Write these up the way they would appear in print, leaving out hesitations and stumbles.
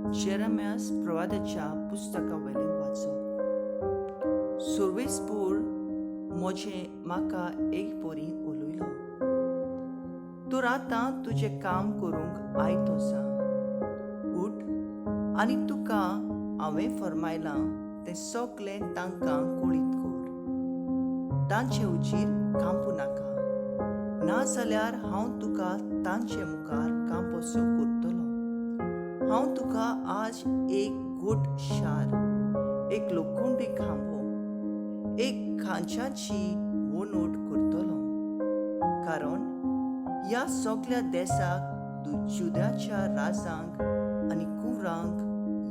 जेरेमियास प्रवादाच्या पुस्तका वयलें वाचप. सुर्वेसपूर म्हजें म्हाका एक बरी उलयलो, तर आतां तुजें काम करूंक आयत आसा. उठ आनी तुका हांवें फर्मायलां तें सगलें तांकां कळीत कर. तांचे उजीर कांपूं नाका, नाजाल्यार हांव तुका तांचे मुखार कांपोसो करतलो. हांव तुका आज एक गोट शार, एक लोखंडी खांबो, एक खांच्याची वणट करतलो. कारण ह्या सगल्या देसाक जुद्याच्या राजांक आनी कुंवरांक,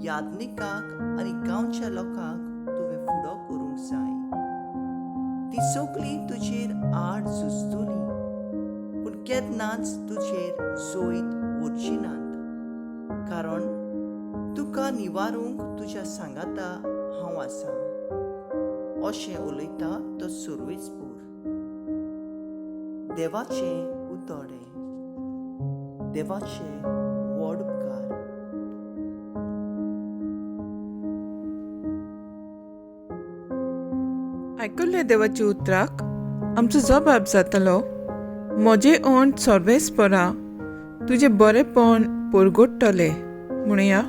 याज्ञिकांक आनी गांवच्या लोकांक तुवें फुडो करूंक जाय. ती सगळीं तुजेर आड झुजतलीं, पूण केन्नाच तुजेर जैत व्हरची नात. कारण तुका निवारूंक तुज्या सांगाता हांव आसा, अशें उलयता तो सुर्वेसपूर. देवाचें उतोडें. देवाचे व्हड उपकार. आयकुल्ल्या देवाच्या उतराक आमचो जबाब जातलो, म्हजें ओंठ सर्वेस्परा तुजें बरेंपण परगटतलें. म्हणया,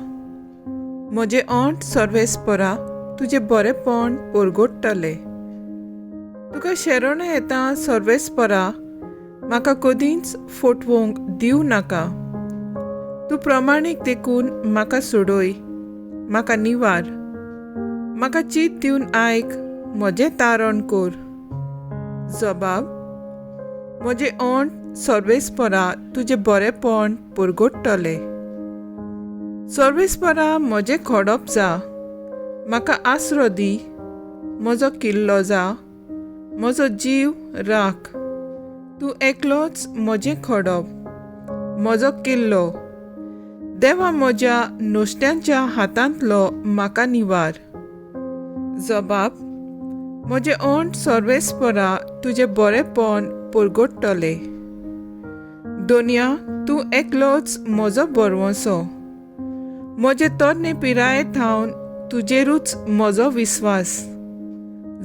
म्हजें ओंठ सर्वेस्परा तुजें बरेंपण परगटतलें. तुका शरण येता सर्वेस्परा, म्हाका कदींच फटवंक दिवं नाका. तूं प्रमाणीक देखून म्हाका सोडय, म्हाका निवार. म्हाका चीत दिवन आयक, म्हजें तारण कर. जबाब, म्हजें ओंठ सर्वेस्परा तुजें बरेंपण परगटतलें. सर्वेस्परा म्हजें खडप जा, म्हाका आसरो दी, म्हजो किल्लो जा, म्हजो जीव राख. तूं एकलोच म्हजें खडप, म्हजो किल्लो. देवा म्हज्या नुस्त्यांच्या हातांतलो म्हाका निवार. जबाब, म्हजें ओंठ सर्वेस्परा तुजें बरेंपण परगटतलें. दोनया तूं एकलोच म्हजो भरवंसो. म्हजे तरणे पिराये थावन तुजेरूच म्हजो विस्वास.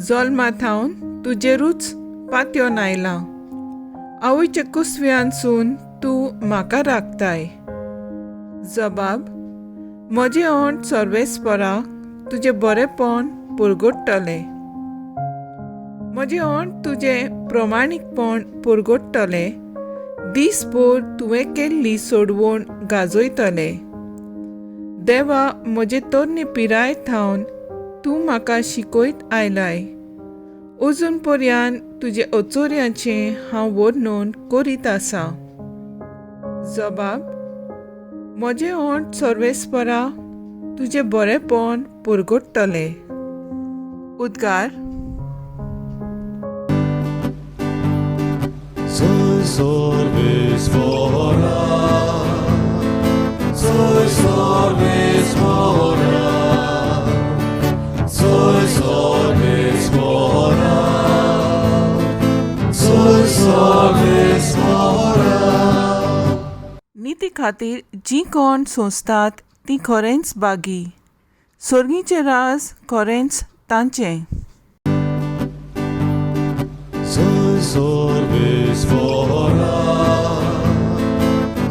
जल्मा थावन तुजेरूच पातयेवन आयलां. आवयच्या कुसव्यानसून तूं म्हाका राखताय. जबाब, म्हजें ओंठ सर्वेस्परा तुजें बरेंपण परगटतलें. म्हजें ओंठ तुजें प्रमाणीकपण परगटतलें. दीसभर तुवें केल्ली सोडवण गाजयतलें. देवा म्हजे तरणे पिराये थावन तूं म्हाका शिकयत आयलाय. अजून पर्यान तुजे अचोऱ्याचें हांव वर्णन करीत आसा. जबाब, म्हजें ओंठ सर्वेस्परा तुजें बरेंपण परगटतलें. उद्गार. Soy sorbis mora, soy sorbis mora, soy sorbis mora, soy sorbis mora. निती खातीर जीं कोण सोंसतात तीं खरेंच बागी. सोर्गीचें राज खरेंच तांचें. Soy sorbis mora,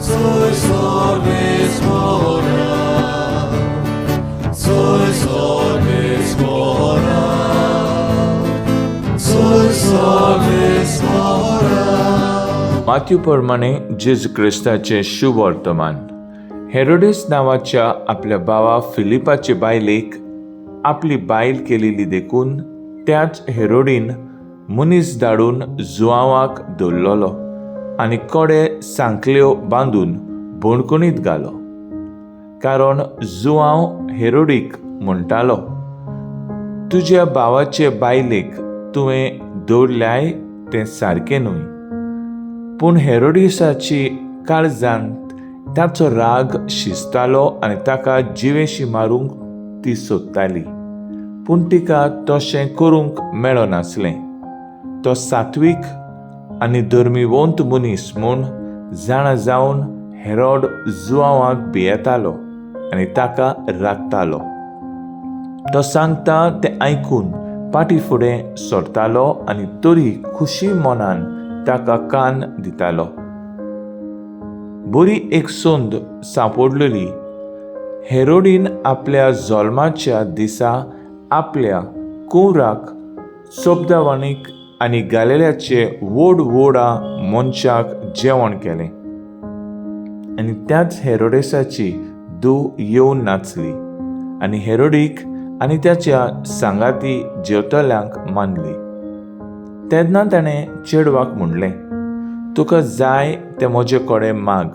soy sorbis mora, soy sorbis mora, soy sorbis mora. Matthew प्रमाणे जेजू क्रिस्ताचें शुभवर्तमान. हेरोडेस नांवाच्या आपल्या भावा फिलिपाचे बायलेक आपली बायल केलेली देखून त्याच हेरोडीन मनीस धाडून जुआंवाक धरलेलो आनी कोडे सांकल्यो बांदून बणकणीत घालो. कारण जुआंव हेरोडीक म्हणटालो, तुज्या भावाचे बायलेक तुवें दवरल्याय तें सारकें न्हय. पूण हेरोडिसाची काळजांत ताचो राग शिजतालो आनी ताका जिवेशी मारूंक ती सोदताली. पूण तिका तशें करूंक मेळनासलें. तो सात्वीक आनी धर्मीवंत मनीस म्हूण जाणा जावन हेरोड जुआंवाक भियेतालो. आनी ताका राखतालो. तो सांगता तें आयकून पाटी फुडें सरतालो आनी तरी खुशी मनान ताका कान दितालो. बरी एक संद सांपडलेली. हेरोडीन आपल्या जल्माच्या दिसा आपल्या कुंवराक सोबदावाणीक आनी गालेल्याचे व्हड व्हडा मनशाक जेवण केलें आनी त्याच हेरोडेसाची धूव येवन नाचली आनी हेरोडीक आनी त्याच्या सांगाती जेवतल्यांक मानली. तेन्ना ताणें चेडवाक म्हणलें, तुका जाय तें म्हजे कडेन माग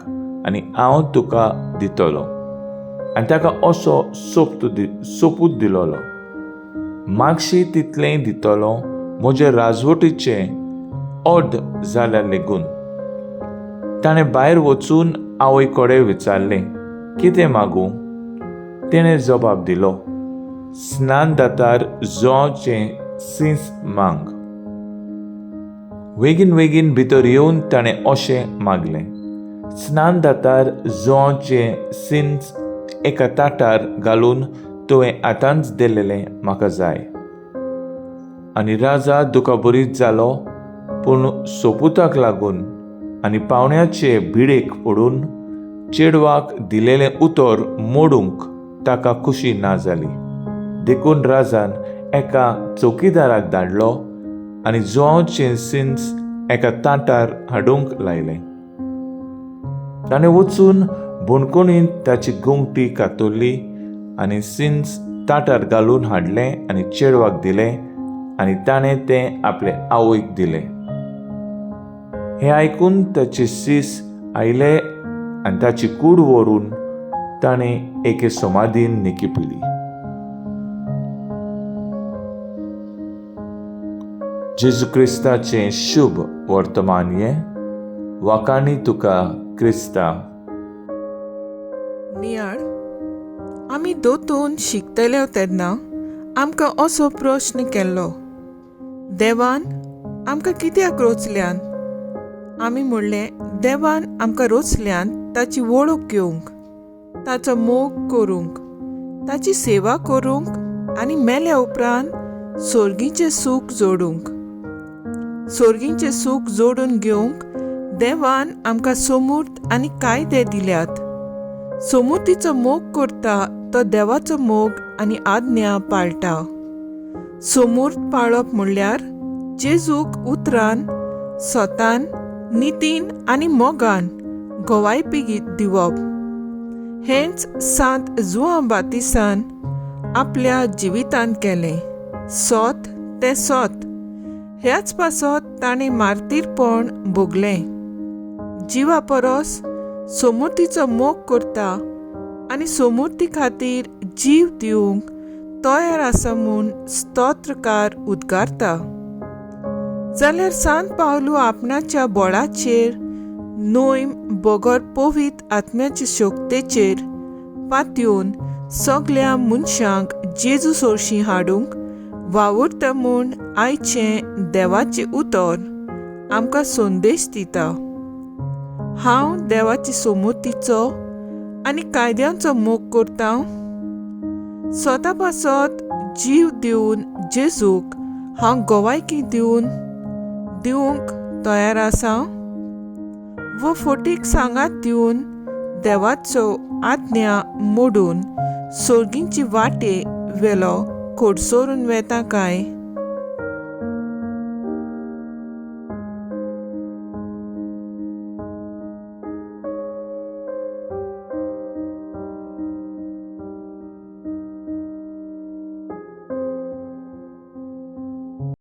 आनी हांव तुका दितलो. आनी ताका असो सोपूत दिलोलो, मागशी तितलें दितलो म्हजे राजवटीचें अर्द जाल्यार लेगून. ताणें भायर वचून आवय कडेन विचारलें, कितें मागूं? तेणें जबाब दिलो, स्नान दातार जोवाचें सींस मांग. वेगीन वेगीन भितर येवन ताणें अशें मागलें, स्नान दातार जोवाचें सिंस एका ताटार घालून तुवें आतांच दिलेलें म्हाका जाय. आनी राजा दुखाबरीत जालो, पूण सोपुताक लागून आनी पावण्याचे भिडेक पडून चेडवाक दिलेलें उतर मोडूंक ताका खुशी ना जाली. देखून राजान एका चौकीदाराक धाडलो आनी जोवाचें सिंस एका ताटार हाडूंक लायलें. ताणें वचून बणकोणींत ताची गोंगटी कातरली आनी सिंस ताटार घालून हाडलें आनी चेडवाक दिलें आनी ताणें तें आपले आवयक दिलें. हें आयकून ताचे सीस आयले आनी ताची कूड व्हरून ताणें एके समाधीन निकिपिली. जेजू क्रिस्ताचें शुभ वर्तमान हें. वाखाणी तुका क्रिस्ता. नियाळ, आमी दोतोन शिकतले तेन्ना आमकां असो प्रश्न केल्लो, देवान आमकां कित्याक रोचल्यान? आमी म्हणलें, देवान आमकां रोचल्यान ताची वळख घेवंक, ताचो मोग करूंक, ताची सेवा करूंक आनी मेल्या उपरांत सोर्गीचें सूख जोडूंक. सोर्गीचें सूख जोडून घेवंक देवान आमकां सोमूर्त आनी कायदे दिल्यात. सोमुर्तीचो मोग करता तो देवाचो मोग आनी आज्ञा पाळटा. सोमूर्त पाळप म्हणल्यार जेजूक उतरान, सोतान, नितीन आनी मोगान गोवायपी दिवप. हेंच सांत जुआंव बातिसान आपल्या जिवितांत केलें. सोत तें सोत ह्याच पासत ताणें मार्तीरपण भोगलें. जिवा परस सोमुर्तीचो मोग करता आनी सोमुर्ती खातीर जीव दिवंक तयार आसा म्हूण स्तोत्रकार उद्गारता. जाल्यार सांत पावलू आपणाच्या बोळाचेर न्हय बगर पवित्र आत्म्याचे शक्तेचेर पातयेवन सगल्या मनशांक जेजू सोरशी हाडूंक वावुरता म्हूण आयचें देवाचें उतर आमकां संदेश दिता. हांव देवाचे सोमुर्तीचो आनी कायद्यांचो मोग करता. स्वता पासत जीव दिवन जेजूक हांव गोवायकी दिवंक तयार आसा वो फोटीक सांगात दिवन देवाचो आज्ञा मोडून सोर्गींची वाटे वेलो खोडसोरून वेता काय?